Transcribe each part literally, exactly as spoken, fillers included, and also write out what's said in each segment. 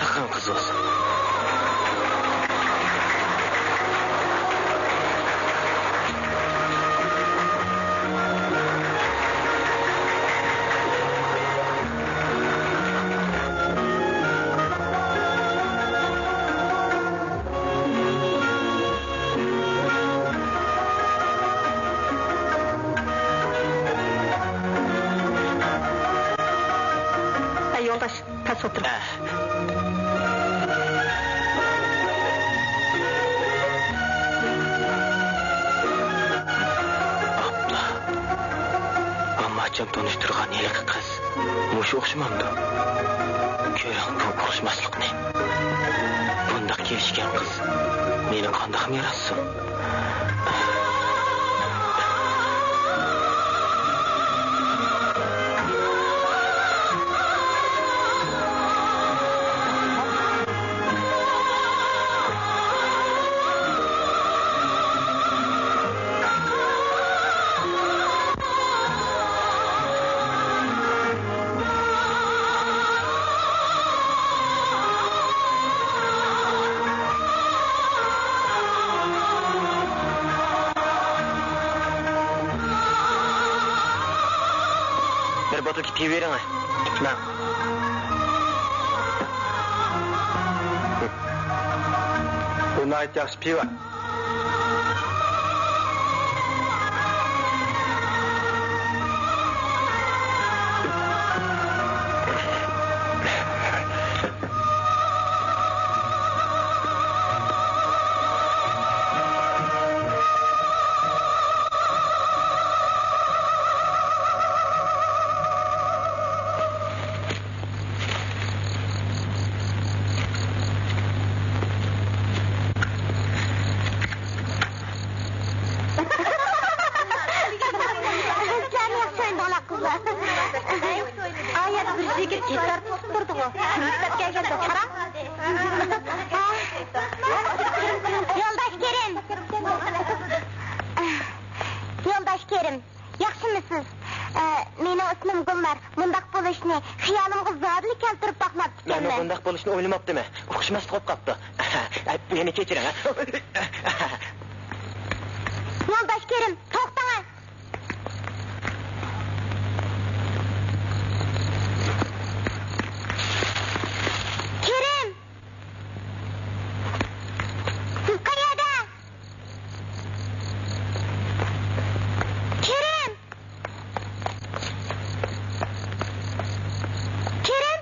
تاقىغان قىز بولسۇن. ھەي، يولداش، پەس ئولتۇر. ئە. ئاپلا. ئامماچام تونۇشتۇرغان ھېلىقى قىز. مۇشۇ ئوخشىمامدۇ؟ كۆرۈڭ بۇ ئۇقۇشماسلىقنى. بۇنداق كېلىشكەن قىز مېنى قانداقمۇ ياراتسۇن؟ بىر بوتۇلكا پىۋا بېرىڭە. ماڭ. بۇ ناھايىتى ياخشى پىۋا. سىلەرمۇ ياخشى ئوينىدىڭلار، قىزلار. ئايەت بىر يىگىت گىتار توقۇپ تۇردىغۇ. مەكتەپكە كەلگەندە قارا. يولداش كېرىم. يولداش كېرىم. ياخشىمۇسىز؟ ئە، مېنىڭ ئىسمىم گۈلنار. مۇنداق بولۇشنى خىيالىمغا زادىلا كەلتۈرۈپ مەنمۇ باقماپتىكەنمەن. بۇنداق بولۇشنى ئويلىماپتىمەن. ئۇقۇشماسلىق بولۇپ قاپتۇ. مېنى كەچۈرۈڭ. يولداش كېرىم، توختاڭە! كېرىم! سىز قەيەردە؟ كېرىم! كېرىم!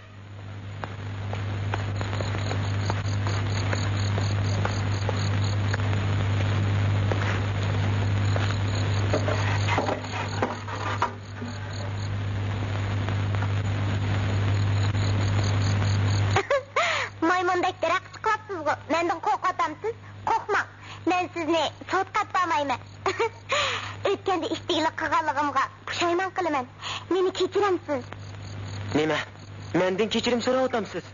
مايمۇندەك دەرەخكە چىقىۋاپسىزغۇ، مەندىن قورقۇۋاتامسىز؟ قورقماڭ، مەن سىزنى سوتقا ئەپبارمايمەن. ئۆتكەندە ئىتتىكلىك قىلغانلىقىمغا پۇشايمان قىلىمەن. مېنى كەچۈرەمسىز؟ نېمە؟ مەندىن كەچۈرۈم سوراۋاتامسىز؟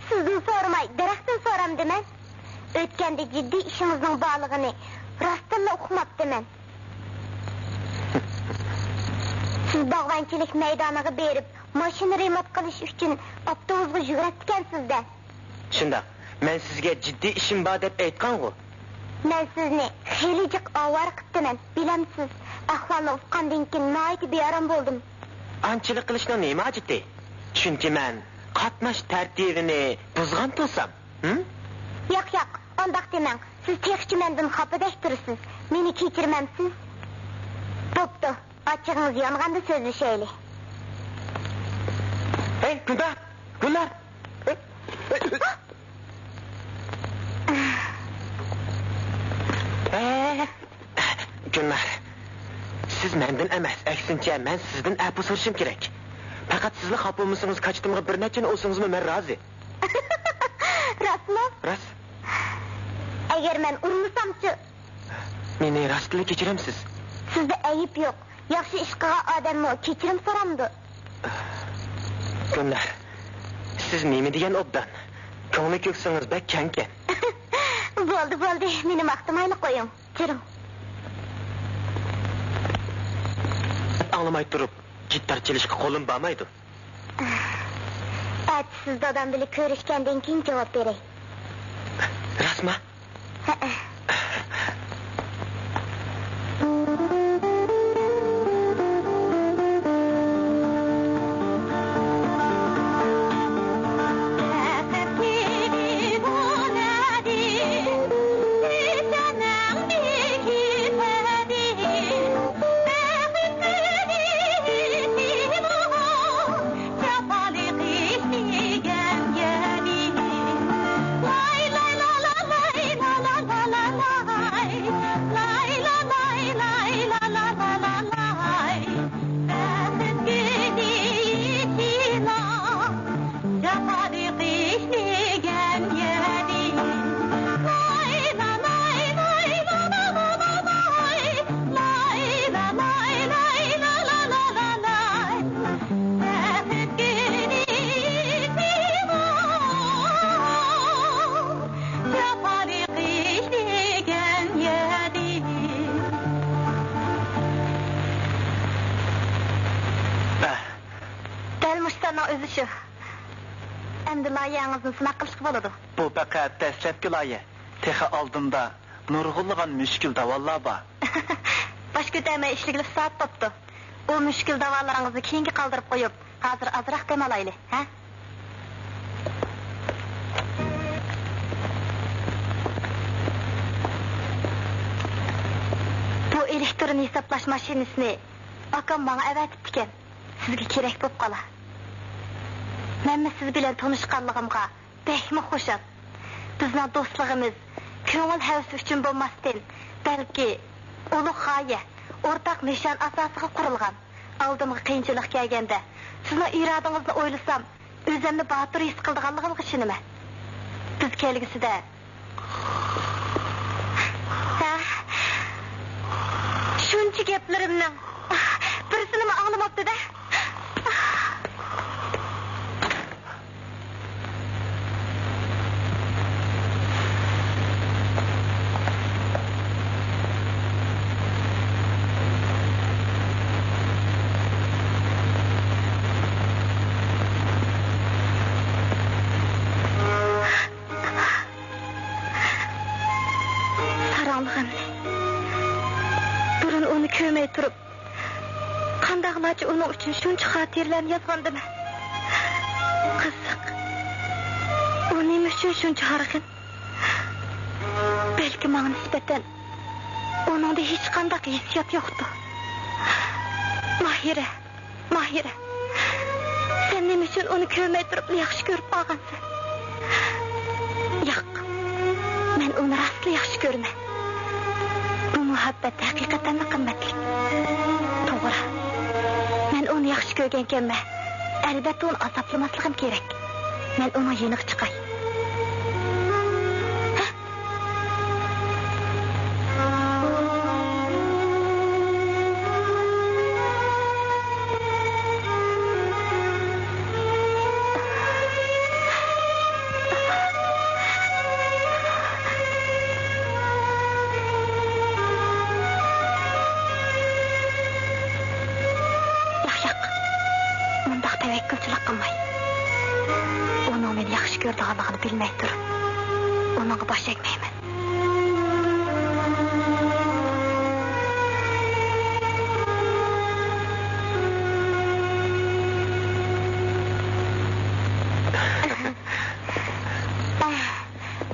سىزدىن سورىماي، دەرەختىن سورامدىمەن. ئۆتكەندە جىددىي ئىشىڭىزنىڭ بارلىقىنى راستتىنلا ئۇقماپتىمەن. سىز باغۋەنچىلىك مەيدانىغا بېرىپ، ماشىنا رېمونت قىلىش ئۈچۈن ئاپتوبۇسقا يۈگۈرەتتىكەنسىز-دە. شۇنداق. مەن سىزگە جىددىي ئىشىم بار دەپ ئېيتقانغۇ. مەن سىزنى خېلى جىق ئاۋارە قىپتىمەن، بىلەمسىز؟ ئەھۋالنى ئۇققاندىن كېيىن ناھايىتى بىئارام بولدۇم. ئانچىلىك قىلىشنىڭ نېمە ھاجىتى؟ چۈنكى مەن قاتناش تەرتىپىنى بۇزغان تۇرسام، ھىم؟ ياق، ياق، ئانداق دېمەڭ. سىز تېخىچە مەندىن خاپىدەك تۇرىسىز. مېنى كەچۈرمەمسىز؟ بوپتۇ. ئاچچىقىڭىز يانغاندا سۆزلىشەيلى. ھەي، گۈلنار! گۈلنار! ھەي، ھەي. ھەي، گۈلنار! سىز مەندىن ئەمەس، ئەكسىنچە، مەن سىزدىن ئەپۇ سورىشىم كېرەك. پەقەت سىزلا خاپا بولمىسىڭىز، كاچىتىمغا بىر نەچچىنى ئۇرسىڭىزمۇ مەن رازى. راستمۇ؟ راست. ئەگەر مەن ئۇرمىسامچۇ؟ مېنى راستلا كەچۈرەمسىز؟ سىزدە ئەيىب يوق. ياخشى ئىش قىلغان ئادەممۇ كەچۈرۈم سورامدۇ؟ گۈلنار، سىز نېمە دېگەن ئوبدان. كۆڭلى كۆكسىڭىز بەك كەڭكەن. بولدى، بولدى، مېنى ماختىمايلا قويۇڭ. تۇرۇڭ. ئاڭلىماي تۇرۇپ گىتار چېلىشقا قولۇم بارمايدۇ. سىز دادام بىلەن كۆرۈشكەندىن كېيىن جاۋاب بېرەي. راستما؟ ھەئە. دەل مۇشۇ ساننىڭ ئۆزى شۇ. ئەمدى لايىھەڭىزنى سىناق قىلىشقا بولىدۇ. بۇ پەقەت دەسلەپكى لايىھە. تېخى ئالدىمدا نۇرغۇنلىغان مۈشكۈل داۋانلار بار. باش كۆتەرمەي ئىشلىگىلى سائەت بوپتۇ. ئۇ مۈشكۈل داۋانلىرىڭىزنى كېيىنگە قالدۇرۇپ قويۇپ، ھازىر ئازراق دەم ئالايلى، ھە؟ بۇ ئېلېكترون ھېسابلاش ماشىنىسىنى ئاكام ماڭا ئەۋەتىپتىكەن. سىزگە كېرەك بوپ قالا. مەنمۇ سىز بىلەن تونۇشقانلىقىمغا بەكمۇ خۇشال. بىزنىڭ دوستلۇقىمىز، كۆڭۈل ھەۋىسى ئۈچۈن بولماستىن، بەلكى ئۇلۇغ غايە، ئورتاق نىشان ئاساسىغا قۇرۇلغان. ئالدىمغا قىيىنچىلىق كەلگەندە، سىزنىڭ ئىرادىڭىزنى ئويلىسام، ئۆزۈمنى باتۇر ھېس قىلىدىغانلىقىمغا ئىشىنىمەن. بىز كەلگۈسىدە ھە؟ شۇنچە گەپلىرىمنىڭ بىرسىنىمۇ ئاڭلىماپتۇ-دە. ساراڭلىغىمنى. بۇرۇن ئۇنى كۆرمەي تۇرۇپ، قانداقلارچە ئۇنىڭ ئۈچۈن شۇنچە خاتىرىلەرنى يازغاندىمەن. قىزىق، ئۇ نېمە ئۈچۈن شۇنچە ھارغىن؟ بەلكى ماڭا نىسبەتەن ئۇنىڭدا ھېچقانداق ھېسسىيات يوقتۇ. ماھىرە، ماھىرە، سەن نېمە ئۈچۈن ئۇنى كۆرمەي تۇرۇپلا ياخشى كۆرۈپ قالغانسەن؟ ياق، مەن ئۇنى راستلا ياخشى كۆرىمەن. بۇ مۇھەببەت ھەقىقەتەنمۇ قىممەتلىك. توغرا، مەن ئۇنى ياخشى كۆرگەنكەنمەن. ئەلۋەتتە، ئۇنى ئازابلىماسلىقىم كېرەك. مەن ئۇنىڭ يېنىغا چىقاي. ھە؟ ياق، ياق. مۇنداق تەۋەككۈلچىلىك قىلماي. ئۇنىڭ مېنى ياخشى كۆرىدىغانلىقىنى بىلمەي تۇرۇپ، ئۇنىڭغا باش ئەگمەيمەن.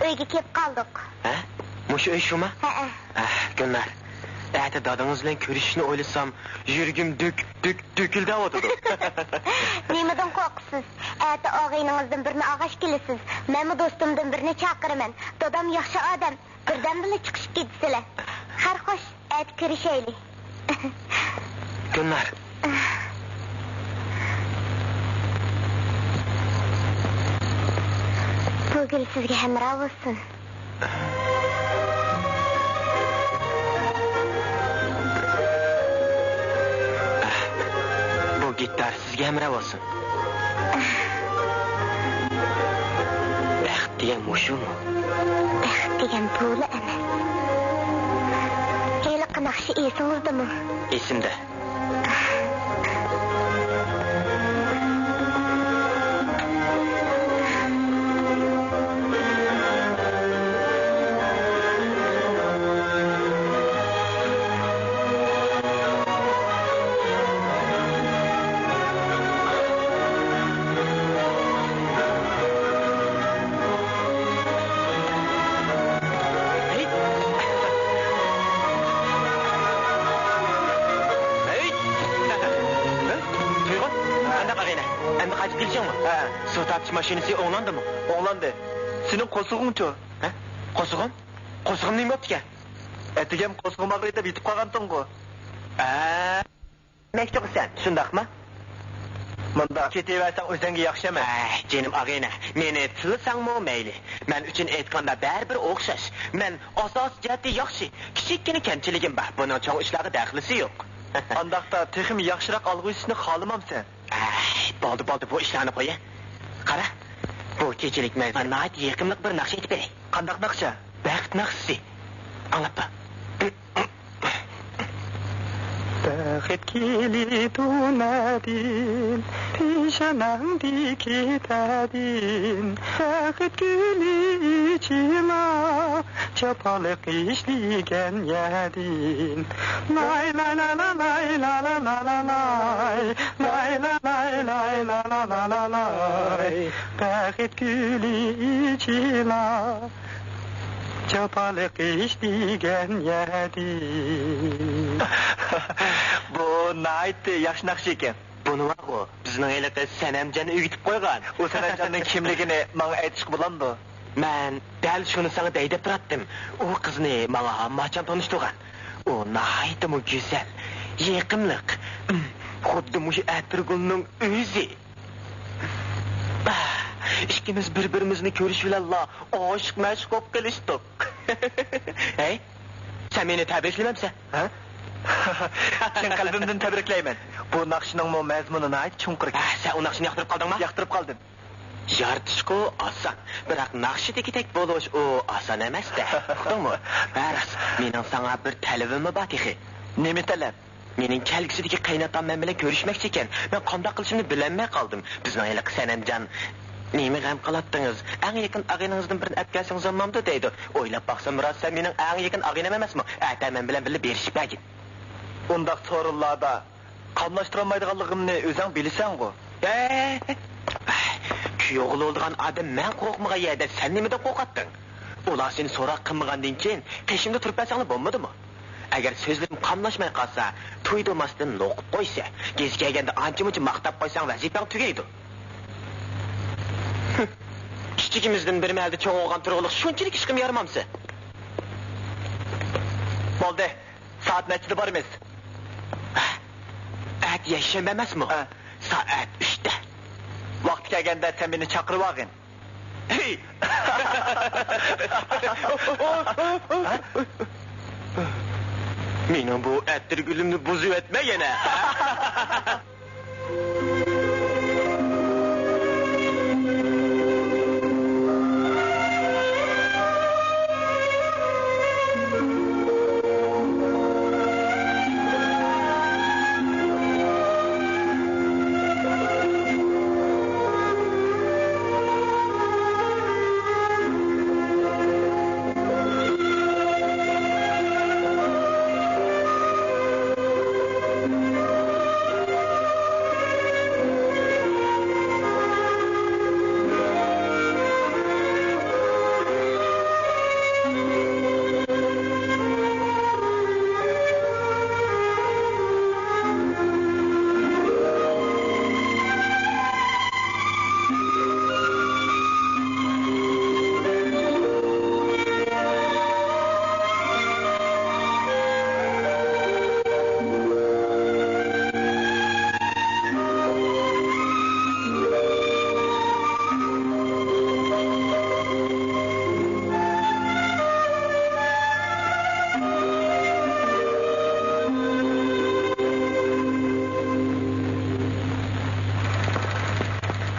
ئۆيگە كېلىپ قالدۇق. ھە؟ مۇشۇ ئۆي شۇما؟ ھەئە. ئەھ، گۈلنار. ئەتە دادىڭىز بىلەن كۆرۈشۈشنى ئويلىسام، يۈرىكىم دۈك، دۈك، دۈكۈلدەۋاتىدۇ. نېمىدىن قورقىسىز؟ ئەتە ئاغىنىڭىزدىن بىرنى ئالغاچ كېلىسىز. مەنمۇ دوستۇمدىن بىرنى چاقىرىمەن. دادام ياخشى ئادەم. بىردەمدىلا چىقىشىپ كېتىسىلەر. خەير خوش، ئەتە كۆرۈشەيلى. گۈلنار. بۇ گۈل سىزگە ھەمراھ بولسۇن. بۇ گىتار سىزگە ھەمراھ بولسۇن. بەخت دېگەن مۇشۇمۇ؟ بەخت دېگەن بۇلا ئەمەس. ھېلىقى ناخشا ئېسىڭىزدىمۇ؟ ئېسىمدە. ئەمدى قايتىپ كېلىشىڭمۇ؟ ھە. سۇ تارتىش ماشىنىسى ئوڭلاندىمۇ؟ ئوڭلاندى. سېنىڭ قورسىقىڭچۇ؟ ھە؟ قورسىقىم؟ قورسىقىم نېمە بوپتىكەن؟ ئەتىگەن قورسىقىم ئاغرىيدۇ دەپ يېتىپ قالغانتىڭغۇ؟ ھە. دېمەكچىغۇ سەن، شۇنداقمۇ؟ مۇنداق كېتىۋەرسەڭ ئۆزۈڭگە ياخشى ئەمەس. ئەي، جېنىم ئاغىنە، مېنى تىللىساڭمۇ مەيلى. مەن ئۈچۈن ئېيتقاندا بەرىبىر ئوخشاش. مەن ئاساسىي جەھەتتە ياخشى، كىچىككىنە كەمچىلىكىم بار، بۇنىڭ چوڭ ئىشلارغا دەخلىسى يوق. ئانداقتا تېخىمۇ ياخشىراق ئالغۇ ئېلىشنى خالىمامسەن؟ ئەي، بولدى، بولدى، بۇ ئىشلارنى قوي. قارا، بۇ كېچىلىك مەن ساڭا ناھايىتى يېقىملىق بىر ناخشا ئېيتىپ بېرەي. قانداق ناخشا؟ بەخت ناخشىسى. ئاڭلاپ باق. بەخت كېلىدۇ نەدىن، پېشانەڭدىكى تەدىن، بەخت گۈلى ئېچىلا، جاپالىق ئىشلىگەن يەدىن. لاي، لاي، لاي، لاي، لاي، لاي، لاي، لاي، لاي، لاي، لاي، لاي، لاي، لاي، لاي، لاي، لاي، لاي. بەخت گۈلى ئېچىلا، جاپالىق ئىش دېگەن يەردە. بۇ ناھايىتى ياخشى ناخشا ئىكەن. بۇنى بارغۇ، بىزنىڭ ھېلىقى سەنەمجان ئۆگىتىپ قويغان. ئۇ سەنەمجاننىڭ كىملىكىنى ماڭا ئېيتىشقا بولامدۇ؟ مەن دەل شۇنى ساڭا دەي دەپ تۇراتتىم. ئۇ قىزنى ماڭا ھامماچان تونۇشتۇرغان. ئۇ ناھايىتىمۇ گۈزەل، يېقىملىق. ئىم، خۇددى مۇشۇ ئەتىرگۈلنىڭ ئۆزى. ئىككىمىز بىر-بىرىمىزنى كۆرۈش بىلەنلا ئاشىق-مەشۇق بولۇپ قېلىشتۇق. ھەي، سەن مېنى تەبرىكلىمەمسەن؟ ھە؟ چىن قەلبىمدىن تەبرىكلەيمەن. بۇ ناخشىنىڭمۇ مەزمۇنى ناھايىتى چوڭقۇر ئىكەن. ھە، سەن ئۇ ناخشىنى ياقتۇرۇپ قالدىڭمۇ؟ ياقتۇرۇپ قالدىم. يارىتىشقۇ ئاسان، بىراق ناخشىدىكىدەك بولۇش ئۇ ئاسان ئەمەس-دە. ئۇقتۇڭمۇ؟ ھە، راست، مېنىڭ ساڭا بىر تەلىپىممۇ بار تېخى. نېمە تەلەپ؟ مېنىڭ كەلگۈسىدىكى قېيىنئاتام مەن بىلەن كۆرۈشمەكچى ئىكەن. مەن قانداق قىلىشىمنى بىلەلمەي قالدىم. بىزنىڭ ھېلىقى سەنەمجان، نېمە غەم قىلاتتىڭىز؟ ئەڭ يېقىن ئاغىنىڭىزدىن بىرىنى ئەپ كەلسىڭىز بولمامدۇ دەيدۇ. ئويلاپ باقسام، راست، سەن مېنىڭ ئەڭ يېقىن ئاغىنەم ئەمەسمۇ؟ ئەتە مەن بىلەن بىللە بېرىشىپ بەرگىن. ئۇنداق سورۇنلاردا قاملاشتۇرالمايدىغانلىقىمنى ئۆزۈڭ بىلىسەنغۇ؟ ئە، كۈيئوغلى بولىدىغان ئادەم مەن قورقمىغان يەردە سەن نېمىدىن قورقاتتىڭ؟ ئۇلار سېنى سوراق قىلمىغاندىن كېيىن قېشىمدا تۇرۇپ بەرسەڭلا بولمىدىمۇ؟ ئەگەر سۆزلىرىم قاملاشماي قالسا، تويدۇرماستىن نوقۇپ قويسا، گېزىت كەلگەندە ئانچە-مۇنچە ماختاپ قويساڭ ۋەزىپەڭ تۈگەيدۇ. كىچىكىمىزدىن بىر مەھەلدە چوڭ بولغان تۇرغۇلۇق شۇنچىلىك ئىشقىمۇ يارىمامسەن؟ بولدى. سائەت نەچچىدە بارىمىز؟ ئەتە يەكشەنبە ئەمەسمۇ؟ ھە. سائەت ئۈچتە. ۋاقتى كەلگەندە سەن مېنى چاقىرىۋالغىن. ھەي! مېنىڭ بۇ ئەتىرگۈلۈمنى بۇزۇۋەتمە يەنە.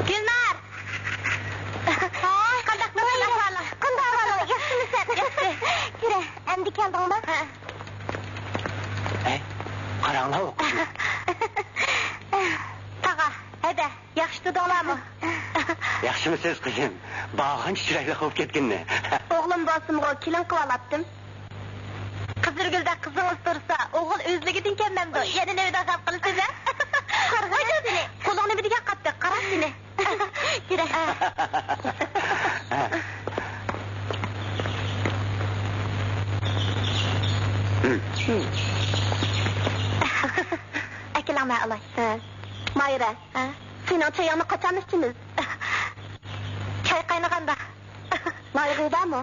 گۈلنار! ھاي، قانداق، قانداق ئەھۋالىڭ؟ قانداق ئەھۋالىڭ؟ ياخشىمۇ سەن؟ ياخشى. كىرە، ئەمدى كەلدىڭمۇ؟ ھە. ئەي، قاراڭلار ئوقۇشنى. تاغا، ھەدە، ياخشى تۇردۇڭلارمۇ؟ ياخشىمۇسىز، قىزىم؟ بارغانچە چىرايلىق بولۇپ كەتكىنىنى. ئوغلۇم بولسىمۇ كېلىن قىلىۋالاپتىم. قىزىلگۈلدەك قىزىڭىز تۇرسا، ئوغۇل ئۆزلۈكىدىن كەلمەمدۇ؟ يەنە نېمىدەپ غەم قىلىسىز، ھە؟ قارىغاي سېنى. قولۇڭ نېمە دېگەن قاتتىق، قارا سېنى. كىرە. ئەكېلىڭ، مەن ئالاي. ھە. مايرا. ھە؟ سېنىڭ چايىڭنى قاچان ئىچىمىز؟ چاي قاينىغاندا. لايىقى بارمۇ؟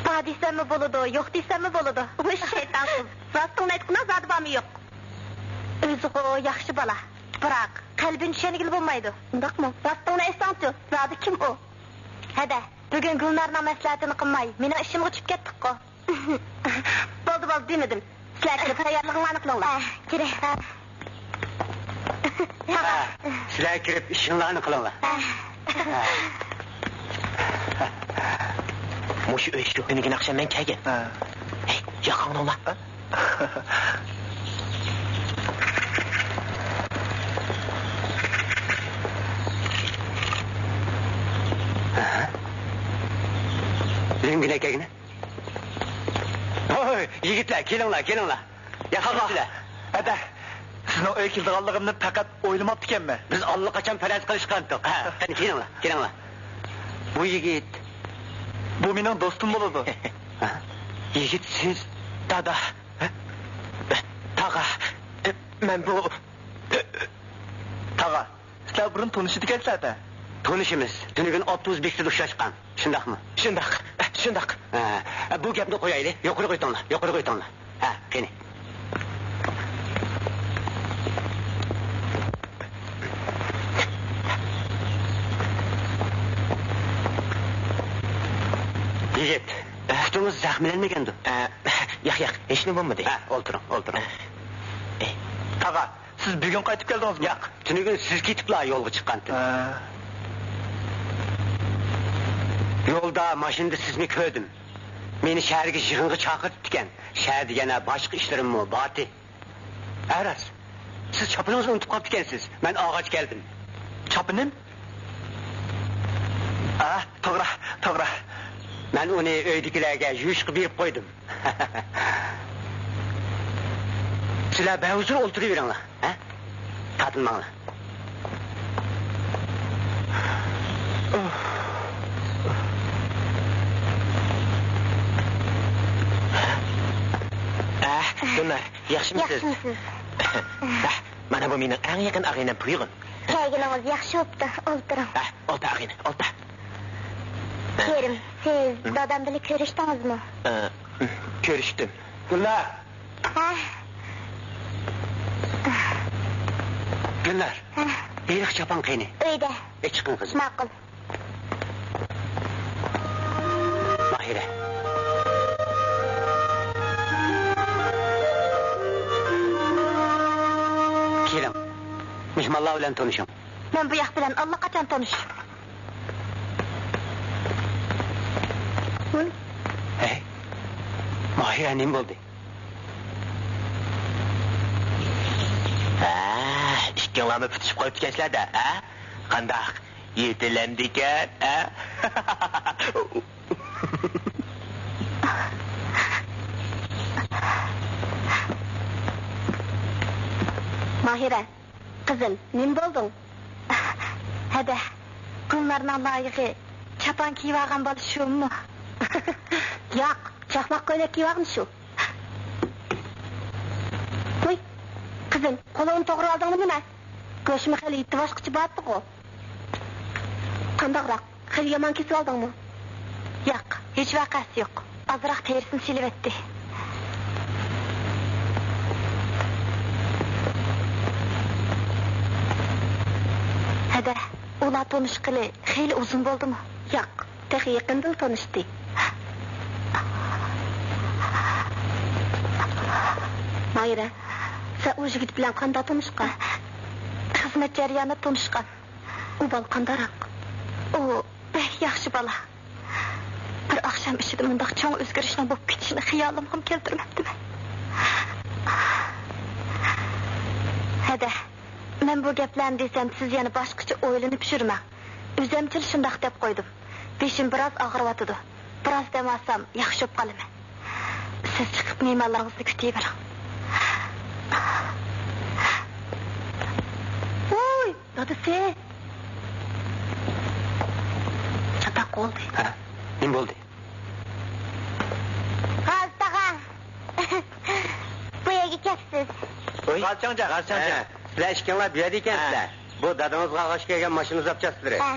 بار دېسەممۇ بولىدۇ، يوق دېسەممۇ بولىدۇ. ۋۇي، شەيتان قىز. راستىڭنى ئېيتقىنا، زادى بارمۇ يوق؟ ئۆزىغۇ ياخشى بالا. بىراق، قەلبىنى چۈشەنگىلى بولمايدۇ. ئۇنداقمۇ؟ راستىڭنى ئېيتساڭچۇ، زادى كىم ئۇ؟ ھەدە، بۈگۈن گۈلنارنىڭ مەسلىھەتىنى قىلماي، مېنىڭ ئىشىمغا چۈشۈپ كەتتۇققۇ. بولدى، بولدى، دېمىدىم. سىلەر كىرىپ تەييارلىقىڭلارنى قىلىڭلار. ھە، كىرە. ھە، سىلەر كىرىپ ئىشىڭلارنى قىلىڭلار. ھە. ھە. مۇشۇ ئۆي شۇ كۈنى ئاخشام مەن كەلگەن. ھە. ھەي، ياقاڭنى ئاڭلا. لۆڭگىنە كەلگىنە. ھوي، يىگىتلەر، كېلىڭلار، كېلىڭلار. ياخشىمۇسىلەر؟ ھەدە، سىزنىڭ ئۆيگە كېلىدىغانلىقىمنى پەقەت ئويلىماپتىكەنمەن. بىز ئاللىقاچان پەرەز قىلىشقانتۇق. ھە، قېنى، كېلىڭلار، كېلىڭلار. بۇ يىگىت. بۇ مېنىڭ دوستۇم بولىدۇ. ھە؟ يىگىت سىز؟ دادا. ھە؟ تاغا. مەن بۇ. تاغا. سىلەر بۇرۇن تونۇشىدىكەنسىلەر-دە؟ تونۇشىمىز. تۈنۈگۈن ئاپتوبۇس بېكىتىدە ئۇچراشقان. شۇنداقمۇ؟ شۇنداق، شۇنداق. ھە، بۇ گەپنى قويايلى. يۇقىرىغا ئۆتۈڭلار، يۇقىرىغا ئۆتۈڭلار. ھە، قېنى. يىگىت، پۇتىڭىز زەخىملەنمىگەندۇ؟ ھە، ياق، ياق، ھېچنېمە بولمىدى. ھە، ئولتۇرۇڭ، ئولتۇرۇڭ. ھە. تاغا، سىز بۈگۈن قايتىپ كەلدىڭىزمۇ؟ ياق، تۈنۈگۈن سىز كېتىپلا يولغا چىققانتىم. ھە. يولدا ماشىنىدا سىزنى كۆردۈم. مېنى شەھەرگە يىغىنغا چاقىرىپتىكەن. شەھەردە يەنە باشقا ئىشلىرىممۇ بارتى. ھە، راست. سىز چاپىنىڭىزنى ئۇنتۇپ قاپتىكەنسىز. مەن ئالغاچ كەلدىم. چاپىنىم؟ ئا، توغرا، توغرا. مەن ئۇنى ئۆيدىكىلەرگە يۇيۇشقا بېرىپ قويدۇم. سىلەر بەھۇزۇر ئولتۇرۇۋېرىڭلار، ھە؟ تارتىنماڭلار. ئەھ، گۈلنار، ياخشىمۇسىز؟ ياخشىمۇسىز؟ ئەھ، مانا بۇ مېنىڭ ئەڭ يېقىن ئاغىنەم تۇيغۇن. كەلگىنىڭىز ياخشى بوپتۇ، ئولتۇرۇڭ. ئەھ، ئولتۇر ئاغىنە، ئولتۇر. كېرىم، سىز دادام بىلەن كۆرۈشتىڭىزمۇ؟ ئە، كۆرۈشتۈم. گۈلنار! ھە؟ گۈلنار، ھە؟ ھېلىقى چاپان قېنى؟ ئۆيدە. ئە، چىقىڭ قىزىم. ماقۇل. ماھىرە. كېلىڭ. مېھمانلار بىلەن تونۇشۇڭ. مەن بۇ ياق بىلەن ئاللىقاچان تونۇش. ھەي، ماھىرە، نېمە بولدى؟ ھە، ئىككىڭلارمۇ پۈتۈشۈپ قويۇپتىكەنسىلەر-دە، ھە؟ قانداق؟ يېتىلەمدىكەن، ھە؟ ماھىرە، قىزىم، نېمە بولدۇڭ؟ ھەدە، گۈلنارنىڭ لايىقى چاپان كىيىۋالغان بالا شۇمۇ؟ ياق، چاقماق كۆينەك كىيىۋالغىنى شۇ. ۋۇي، قىزىم، قولۇڭنى توغرىۋالدىڭمۇ نېمە؟ گۆشمۇ خېلى يېتىۋاچقۇچە بارتتىغۇ. قانداقراق؟ خېلى يامان كېسىۋالدىڭمۇ؟ ياق، ھېچ ۋەقەسى يوق. ئازراق تېرىسىنى سېلىۋەتتى. ھەدە، ئۇلار تونۇشقىلى خېلى ئۇزۇن بولدىمۇ؟ ياق، تېخى يېقىندىلا تونۇشتى. ماھىرە، سەن ئۇ يىگىت بىلەن قانداق تونۇشقان؟ خىزمەت جەريانىدا تونۇشقان. ئۇ بالا قانداقراق؟ ئۇ بەك ياخشى بالا. بىر ئاخشام ئىچىدە مۇنداق چوڭ ئۆزگىرىشنىڭ بولۇپ كېتىشىنى خىيالىمغىمۇ كەلتۈرمەپتىمەن. ھەدە، مەن بۇ گەپلەرنى دېسەم، سىز يەنە باشقىچە ئويلىنىپ يۈرمەڭ. ئۆزەمچىلا شۇنداق دەپ قويدۇم. بېشىم بىراز ئاغرىۋاتىدۇ. بىراز دەم ئالسام، ياخشى بولۇپ قالىمەن. سىز چىقىپ مېھمانلىرىڭىزنى كۈتۈۋېرىڭ. ۋوي، دادىسى! چاتاق بولدى. ھە؟ نېمە بولدى؟ غازى تاغا! بۇ يەرگە كەپسىز. ۋوي. غازى چاڭجا، غازى چاڭجا. ھە، سىلەر ئىككىڭلار بۇ يەردە ئىكەنسىلەر. ھە. بۇ دادىڭىزغا ئالغاچ كەلگەن ماشىنا زاپچاسلىرى. ھە.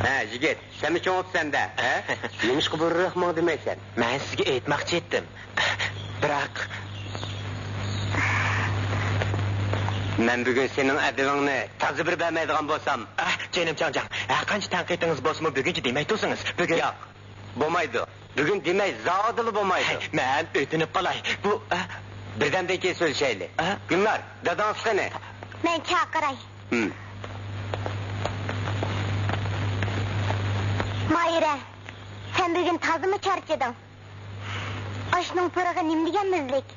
ھە، يىگىت، سەنمۇ چوڭ ئوتسەن-دە، ھە؟ نېمىشقا بۇرۇنراق ماڭا دېمەيسەن؟ مەن سىزگە ئېيتماقچى ئىدىم. بىراق، مەن بۈگۈن سېنىڭ ئەدىپىڭنى تازا بىر بەرمەيدىغان بولسام. ئاھ، جېنىم چاڭجاڭ، ھەر قانچە تەنقىدىڭىز بولسىمۇ، بۈگۈنچە دېمەي تۇرسىڭىز. بۈگۈن ياق، بولمايدۇ. بۈگۈن دېمەي، زادىلا بولمايدۇ. مەن ئۆتۈنۈپ قالاي. بۇ، ئاھ. بىردەمدىن كېيىن سۆزلىشەيلى. ئاھ. گۈلنار، داداڭ قېنى؟ مەن چاقىراي. ھىم. ماھىرە، سەن بۈگۈن تازىمۇ چارچىدىڭ. ئاشنىڭ پۇرىقى نېمە دېگەن مۈزلۈك؟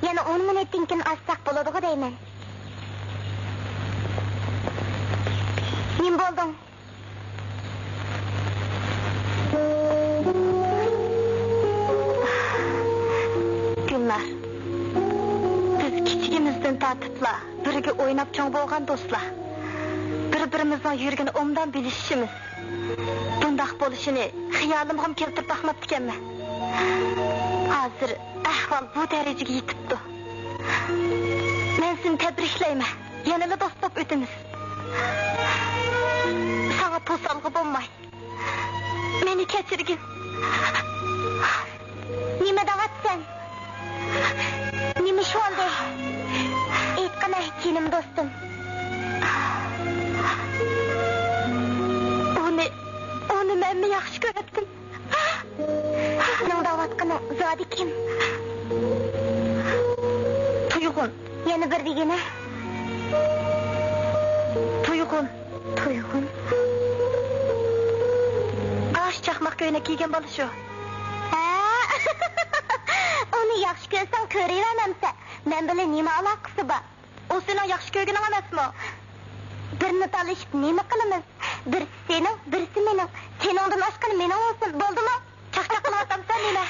يەنە ئون مىنۇتتىن كېيىن ئاچساق بولىدىغۇ دەيمەن. نېمە بولدۇڭ؟ گۈلنار، بىز كىچىكىمىزدىن تارتىپلا بىرگە ئويناپ چوڭ بولغان دوستلار. بىر-بىرىمىزنىڭ يۈرىكىنى ئوبدان بىلىشىشىمىز، بۇنداق بولۇشىنى خىيالىمغىمۇ كەلتۈرۈپ باقماپتىكەنمەن. ھازىر ئەھۋال بۇ دەرىجىگە يېتىپتۇ. مەن سېنى تەبرىكلەيمەن. يەنىلا دوست بولۇپ ئۆتىمىز. ساڭا توسالغۇ بولماي. مېنى كەچۈرگىن. نېمە دەۋاتىسەن؟ نېمە ئىش بولدى؟ ئېيتقىنە، جېنىم دوستۇم. ئۇنى، ئۇنى مەنمۇ ياخشى كۆرەتتىم. سېنىڭ دەۋاتقىنىڭ زادى كىم؟ تۇيغۇن. يەنە بىر دېگىنە. تۇيغۇن. تۇيغۇن. ئاشۇ چاقماق كۆينەك كىيگەن بالا شۇ. ھە؟ ئۇنى ياخشى كۆرسەڭ كۆرۈۋەرمەمسەن. مەن بىلەن نېمە ئالاقىسى بار؟ ئۇ سېنىڭ ياخشى كۆرگىنىڭ ئەمەسمۇ؟ بىرنى تالىشىپ نېمە قىلىمىز؟ بىرسى سېنىڭ، بىرسى مېنىڭ. سېنىڭدىن ئاشقىنى مېنىڭ بولسۇن، بولدىمۇ؟ چاقچاق قىلىۋاتامسەن نېمە؟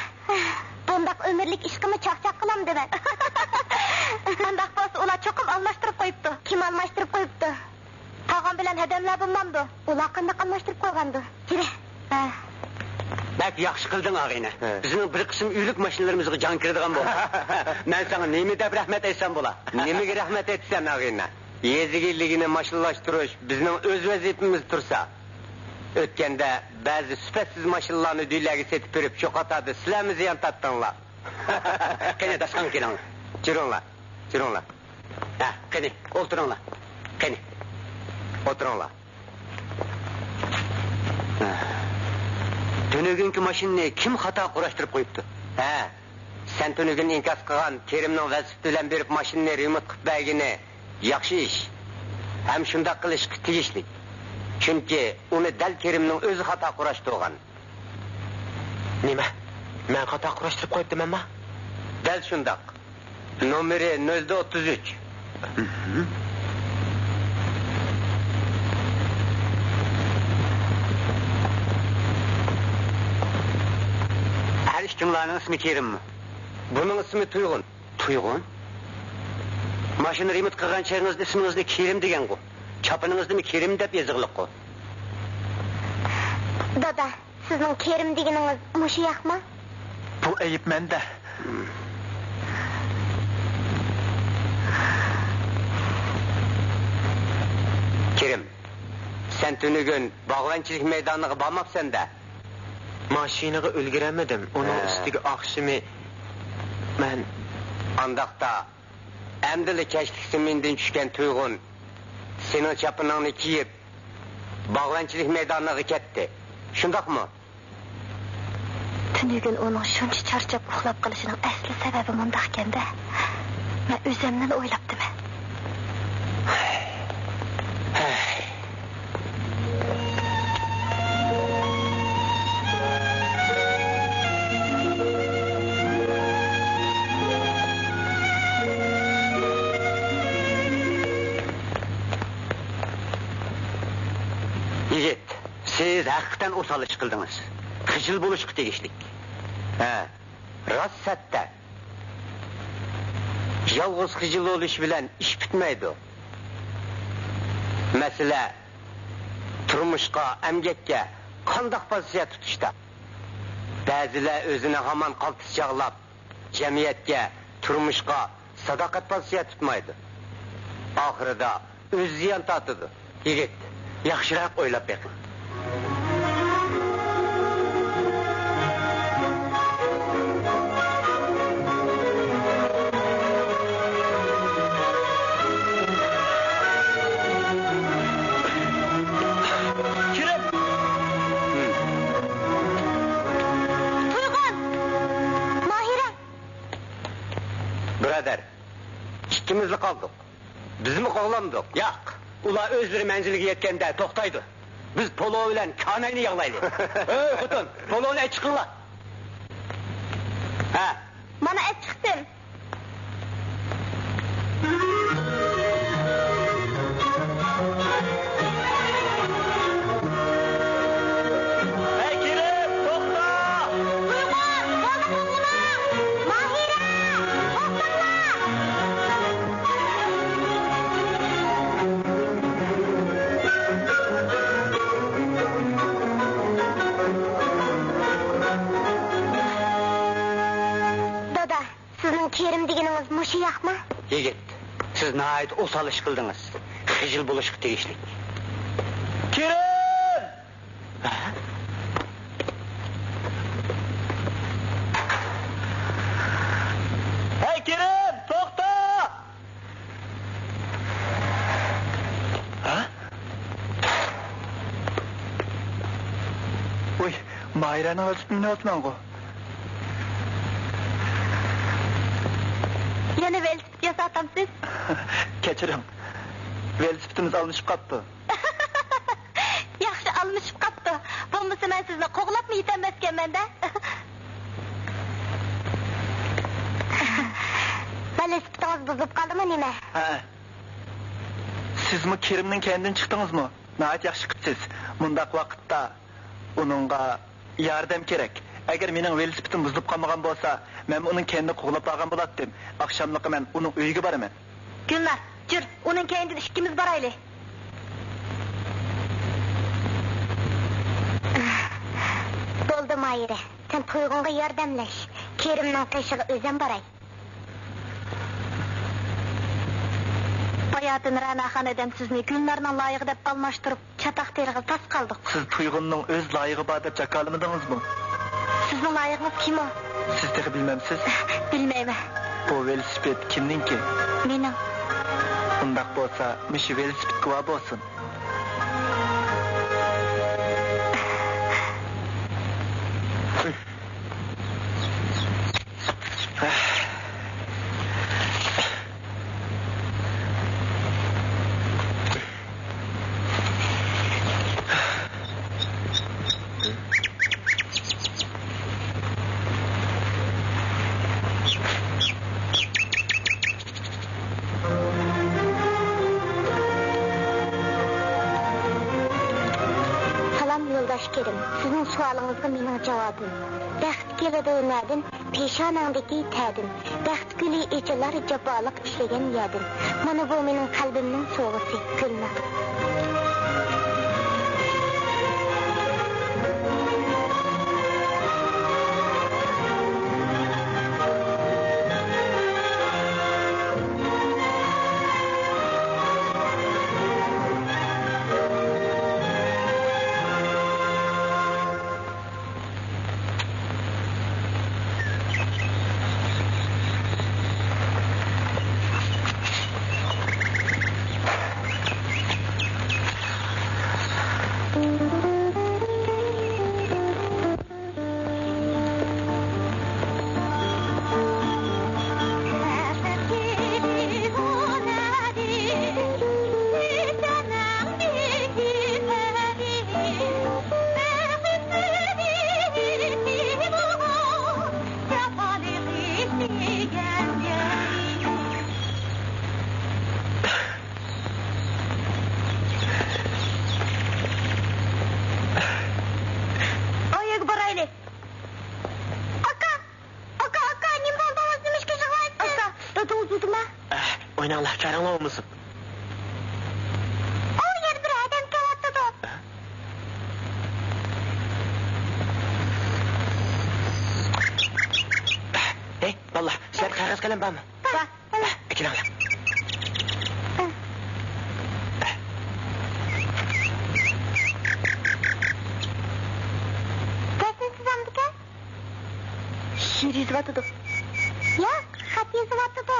بۇنداق ئۆمۈرلۈك ئىشقىمۇ چاقچاق قىلامدىمەن؟ ئانداق بولسا ئۇلار چوقۇم ئالماشتۇرۇپ قويۇپتۇ. كىم ئالماشتۇرۇپ قويۇپتۇ؟ تاغام بىلەن ھەدەملەر بولمامدۇ؟ ئۇلار قانداق ئالماشتۇرۇپ قويغاندۇ؟ جىرە. ھە. بەك ياخشى قىلدىڭ، ئاغىنە. ھە. بىزنىڭ بىر قىسىم ئۆلۈك ماشىنىلىرىمىزغا جان كىرىدىغان بولدى. مەن ساڭا نېمە دەپ رەھمەت ئېيتسام بولا؟ نېمىگە رەھمەت ئېيتىسەن، ئاغىنە؟ يېزا ئىگىلىكىنى ماشىنىلاشتۇرۇش بىزنىڭ ئۆز ۋەزىپىمىز تۇرسا، ئۆتكەندە بەزى سۈپەتسىز ماشىنىلارنى دۆلەرگە سېتىپ بېرىپ، شۇ قاتاردا سىلەرمۇ زىيان تارتتىڭلار. قېنى، داشقان كېلىڭلار. جۈرۈڭلار، جۈرۈڭلار. ھە، قېنى، ئولتۇرۇڭلار. قېنى، ئولتۇرۇڭلار. ھە. تۈنۈگۈنكى ماشىنىنى كىم خاتا قۇراشتۇرۇپ قويۇپتۇ؟ ھە، سەن تۈنۈگۈن ئىنكاس قىلغان كېرىمنىڭ ۋېلىسىپىتى بىلەن بېرىپ ماشىنىنى رېمونت قىلىپ بەرگىنى ياخشى ئىش. ھەم شۇنداق قىلىشقا تېگىشلىك. چۈنكى ئۇنى دەل كېرىمنىڭ ئۆزى خاتا قۇراشتۇرغان. نېمە؟ مەن خاتا قۇراشتۇرۇپ قويۇپتىمەنما؟ دەل شۇنداق. نومېرى نۆل ئوتتۇز ئۈچ. ھەر ئىككىڭلارنىڭ ئىسمى كېرىممۇ؟ بۇنىڭ ئىسمى تۇيغۇن. تۇيغۇن؟ ماشىنا رېمونت قىلغان چېغىڭىزدا ئىسمىڭىزنى كېرىم دېگەنغۇ؟ چاپىنىڭىزدىمۇ كېرىم دەپ يېزىغلىققۇ؟ دادا، سىزنىڭ كېرىم دېگىنىڭىز مۇشۇ ياقمۇ؟ بۇ ئەيىب مەندە. كېرىم، سەن تۈنۈگۈن باغۋەنچىلىك مەيدانىغا بارماپسەن-دە؟ ماشىنىغا ئۈلگۈرەلمىدىم. ئۇنىڭ ھە. ئۈستىگە ئاخشىمى مەن. ئانداقتا، ئەمدىلا كەچلىك زېمىندىن چۈشكەن تۇيغۇن سېنىڭ چاپىنىڭنى كىيىپ، باغۋەنچىلىك مەيدانىغا كەتتى. شۇنداقمۇ؟ تۈنۈگۈن ئۇنىڭ شۇنچە چارچاپ ئۇخلاپ قېلىشىنىڭ ئەسلى سەۋەبى مۇنداقكەن-دە. مەن ئۆزۈمنىلا ئويلاپتىمەن. يىگىت، سىز ھەقىقەتەن ئوسال ئىش قىلدىڭىز. خىجىل بولۇشقا تېگىشلىك. ھە، راست سەتتە. يالغۇز خىجىل بولۇش بىلەن ئىش پۈتمەيدۇ. مەسىلە تۇرمۇشقا، ئەمگەككە قانداق پوزىتسىيە تۇتۇشتا. بەزىلەر ئۆزىنى ھامان قالتىس چاغلاپ، جەمئىيەتكە، تۇرمۇشقا ساداقەت پوزىتسىيە تۇتمايدۇ. ئاخىرىدا ئۆزى زىيان تارتىدۇ. يىگىت، ياخشىراق ئويلاپ بېقىڭ. كىرىڭ! تۇيغۇن! ماھىرە! بۇرادەر، ئىككىمىزلا قالدۇق. بىزمۇ قوغلامدۇق؟ ياق، ئۇلار ئۆزلىرى مەنزىلگە يەتكەندە توختايدۇ. بىز پولۇ بىلەن كاناينى ياغلايلى. ئەي خوتۇن، پولۇنى ئەچىقىڭلار. ھە. مانا ئەچىقتىم. ھەي، كېرىم، توختا! ئۇيغۇر، يولدا قوغلىما! ماھىرە، توختاڭلار! دادا، سىزنىڭ كېرىم دېگىنىڭىز مۇشۇ ياقمۇ؟ يىگىت، سىز ناھايىتى ئوسال ئىش قىلدىڭىز. خىجىل بولۇشقا تېگىشلىك. كېرىم! ھەي، كېرىم، توختا! ھە؟ ۋوي، ماھىرەنىڭ ۋېلىسىپىتىنى مىنىۋاتىمەنغۇ. يەنە ۋېلىسىپىت ياساتامسىز؟ كەچۈرۈڭ، ۋېلىسىپىتىمىز ئالمىشىپ قاپتۇ. ياخشى ئالمىشىپ قاپتۇ. بولمىسا مەن سىزنى قوغلاپمۇ يېتەلمەسكەنمەن-دە. ۋېلىسىپىتىڭىز بۇزۇلۇپ قالدىمۇ نېمە؟ ھە. سىزمۇ كېرىمنىڭ كەينىدىن چىقتىڭىزمۇ؟ ناھايىتى ياخشى قىپسىز. مۇنداق ۋاقىتتا ئۇنىڭغا ياردەم كېرەك. ئەگەر مېنىڭ ۋېلىسىپىتىم بۇزۇلۇپ قالمىغان بولسا، مەنمۇ ئۇنىڭ كەينىدىن قوغلاپ بارغان بولاتتىم. ئاخشاملىقى مەن ئۇنىڭ ئۆيىگە بارىمەن. گۈلنار، جۈر، ئۇنىڭ كەينىدىن ئىككىمىز بارايلى. بولدى، ماھىرە، سەن تۇيغۇنغا ياردەملەش. كېرىمنىڭ قېشىغا ئۆزۈم باراي. باياتىن رەناخان ھەدەم سىزنى گۈلنارنىڭ لايىقى دەپ ئالماشتۇرۇپ، چاتاق تېرىغىلى تاس قالدۇق. سىز تۇيغۇننىڭ ئۆز لايىقى بار دەپ جاكارلىمىدىڭىزمۇ؟ سىزنىڭ لايىقىڭىز كىم ئۇ؟ سىز تېخى بىلمەمسىز؟ بىلمەيمەن. بۇ ۋېلىسىپىت كىمنىڭكى؟ مېنىڭ. ئۇنداق بولسا، مۇشۇ ۋېلىسىپىت گۇۋاھ بولسۇن. سالام يولداش كېرىم، سىزنىڭ سوئالىڭىزغا مېنىڭ جاۋابىم. بەخت كېلىدۇ نەدىن؟ پېشانەڭدىكى تەردىن. بەخت گۈلى ئېچىلار جاپالىق ئىشلىگەن يەردىن. مانا بۇ مېنىڭ قەلبىمنىڭ سوۋغىسى، گۈلنار. ئۆيگە بارايلى. ئاكا! ئاكا، ئاكا، نېمە بولدى؟ ئاۋازىڭىز نېمىشقا يىغلايسىز؟ ئاكا، دادىڭىز ئۆلدىمۇ؟ ئە، ئويناڭلار، چارىڭلار بولمىسۇن. ئۇ يەردە بىر ئادەم كېلىۋاتىدۇ. ئە؟ ئە، ئەي، بالىلار، سىلەردە قەغەز قەلەم بارمۇ؟ بار. ئە، ئەكېلىڭلار. يا، خەت يېزىۋاتىدۇ.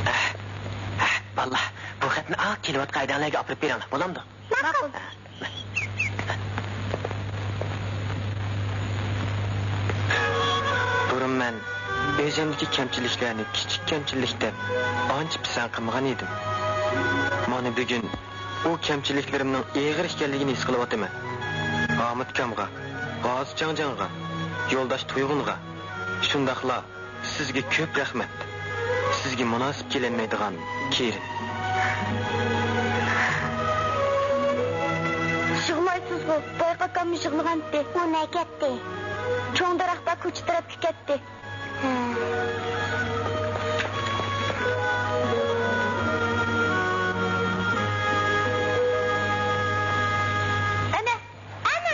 ئەھ، ئەھ، بالىلار، بۇ خەتنى ئا كېلىۋاتقان ھەيدەڭلەرگە ئاپىرىپ بېرىڭلار، بولامدۇ؟ ماقۇل. بۇرۇن مەن ئۆزۈمدىكى كەمچىلىكلەرنى كىچىك كەمچىلىك دەپ ئانچە پىسەنت قىلمىغان ئىدىم. مانا بۈگۈن ئۇ كەمچىلىكلىرىمنىڭ ئېغىر ئىكەنلىكىنى ھېس قىلىۋاتىمەن. ھامۇت ئاكامغا، غازى چاڭجاڭغا، يولداش تۇيغۇنغا، شۇنداقلا سىزگە كۆپ رەھمەت. سىزگە مۇناسىپ كېلەلمەيدىغان كېرىم. يىغلايسىزغۇ، بايقا ئاكاممۇ يىغلىغانتى. ئۇ نەگە كەتتى؟ چوڭ دەرەخ بار كوچا تەرەپكە كەتتى. ھە. ئەنە، ئەنە!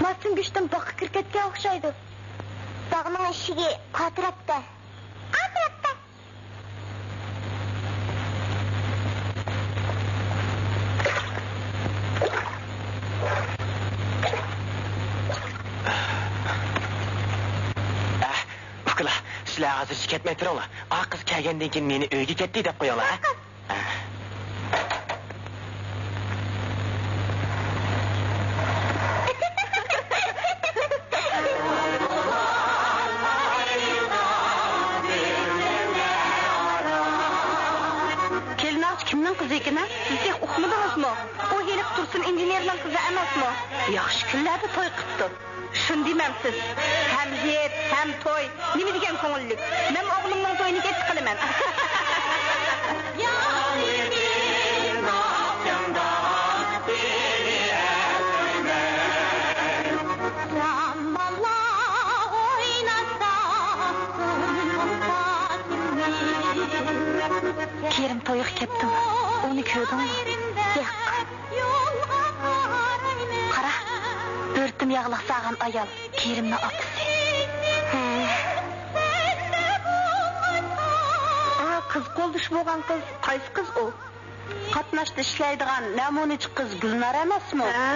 ماس سۈڭگۈچتىن باغقا كىرىپ كەتكەن ئوخشايدۇ. باغنىڭ ئىشىكى قاتراپتە. قاتراپتە. ئەھ، ئۇكىلار، سىلەر ھازىرچە كەتمەي تۇرۇڭلار. ئا قىز كەلگەندىن كېيىن مېنى ئۆيگە كەتتى دەپ قويۇڭلار، ھە؟ كېلىن ئاغىچى كىمنىڭ قىزى ئىكەن، ھە؟ سىز تېخى ئۇقمىدىڭىزمۇ؟ ئۇ ھېلىقى تۇرسۇن ئىنژېنېرنىڭ قىزى ئەمەسمۇ؟ ياخشى كۈنلەردە توي قىپتۇ. شۇنى دېمەمسىز؟ ھەم ھېيت، ھەم توي، نېمە دېگەن كۆڭۈللۈك. مەن ئوغلۇمنىڭ تويىنى كەچتە قىلىمەن. كېرىم تويغا كەپتۇ. ئۇنى كۆردۈڭمۇ؟ ياق. قارا، بۆرتۈم ياغلىق سالغان ئايال، كېرىمنىڭ ئاپىسى. ھە. ئا، قىز قولدىشى بولغان قىز، قايسى قىز ئۇ؟ قاتناشتا ئىشلەيدىغان نەمۇنىچى قىز گۈلنار ئەمەسمۇ؟ ھە.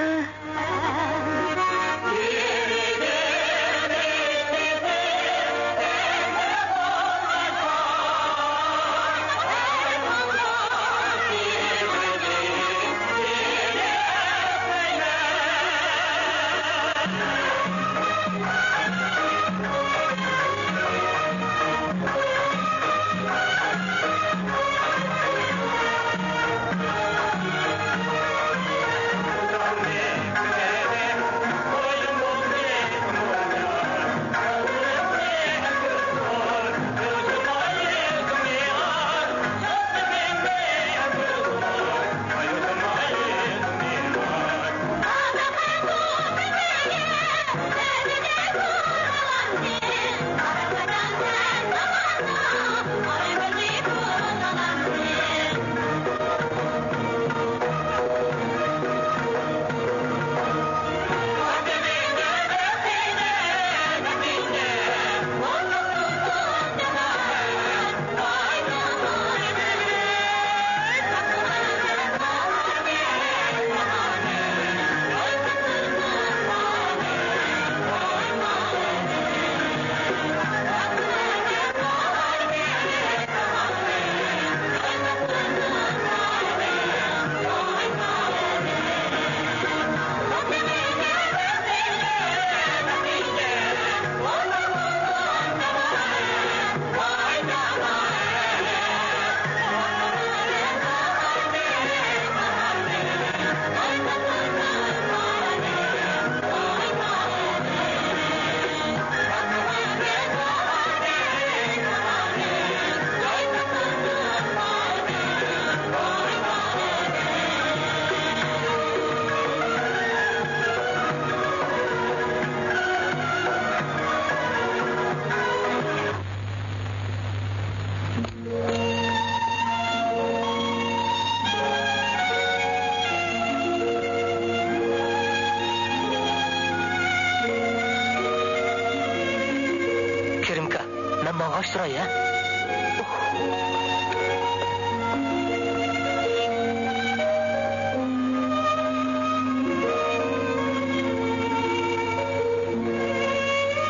ياخشى چىراي ھە.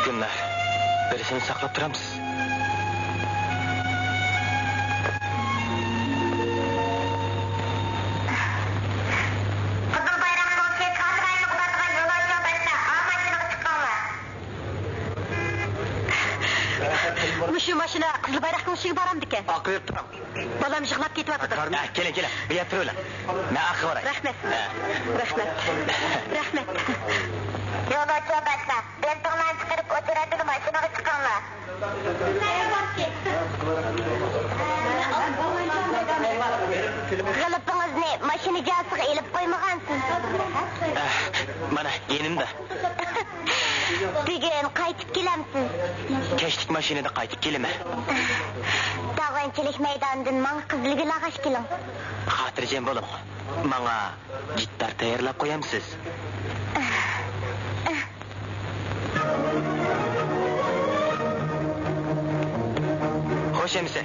گۈلنار، بىرسىنى ساقلاپ تۇرامسىز؟ قىزىل بايراقنىڭ سېرىق ئاترايىنى ئۇلارغا يولۇچى باشلا، ئا ماشىنىغا چىقىڭلار. مۇشۇ ماشىنا قىزىل بايراقنىڭ ئۈستىگە بارامدىكەن؟ ئاقىرىپ تۇرۇڭ. بالام يىغلاپ كېتىۋاتىدۇ. ھە، كېلىڭ، كېلىڭ. بۇ يەردە تۇرۇۋېلىڭ. مەن ئارقىغا باراي. رەھمەت. ھە. رەھمەت. رەھمەت. يولۇچى باشلا. بېلىتىڭلارنى چىقىرىپ ئوتتۇرىدىن ماشىنىغا چىقىڭلار. غىلىپىڭىزنى ماشىنا جازىسىغا ئېلىپ قويمىغانسىز. ئە، مانا، يېنىمدا. بۈگۈن قايتىپ كېلەمسىز؟ كەچلىك ماشىنىدا قايتىپ كېلىمەن. داۋانچىلىك مەيدانىدىن ماڭا قىزىلگۈل ئاغاچ كېلىڭ. خاتىرجەم بولۇڭ. ماڭا گىتار تەييارلاپ قويامسىز؟ خوش ئەمىسە.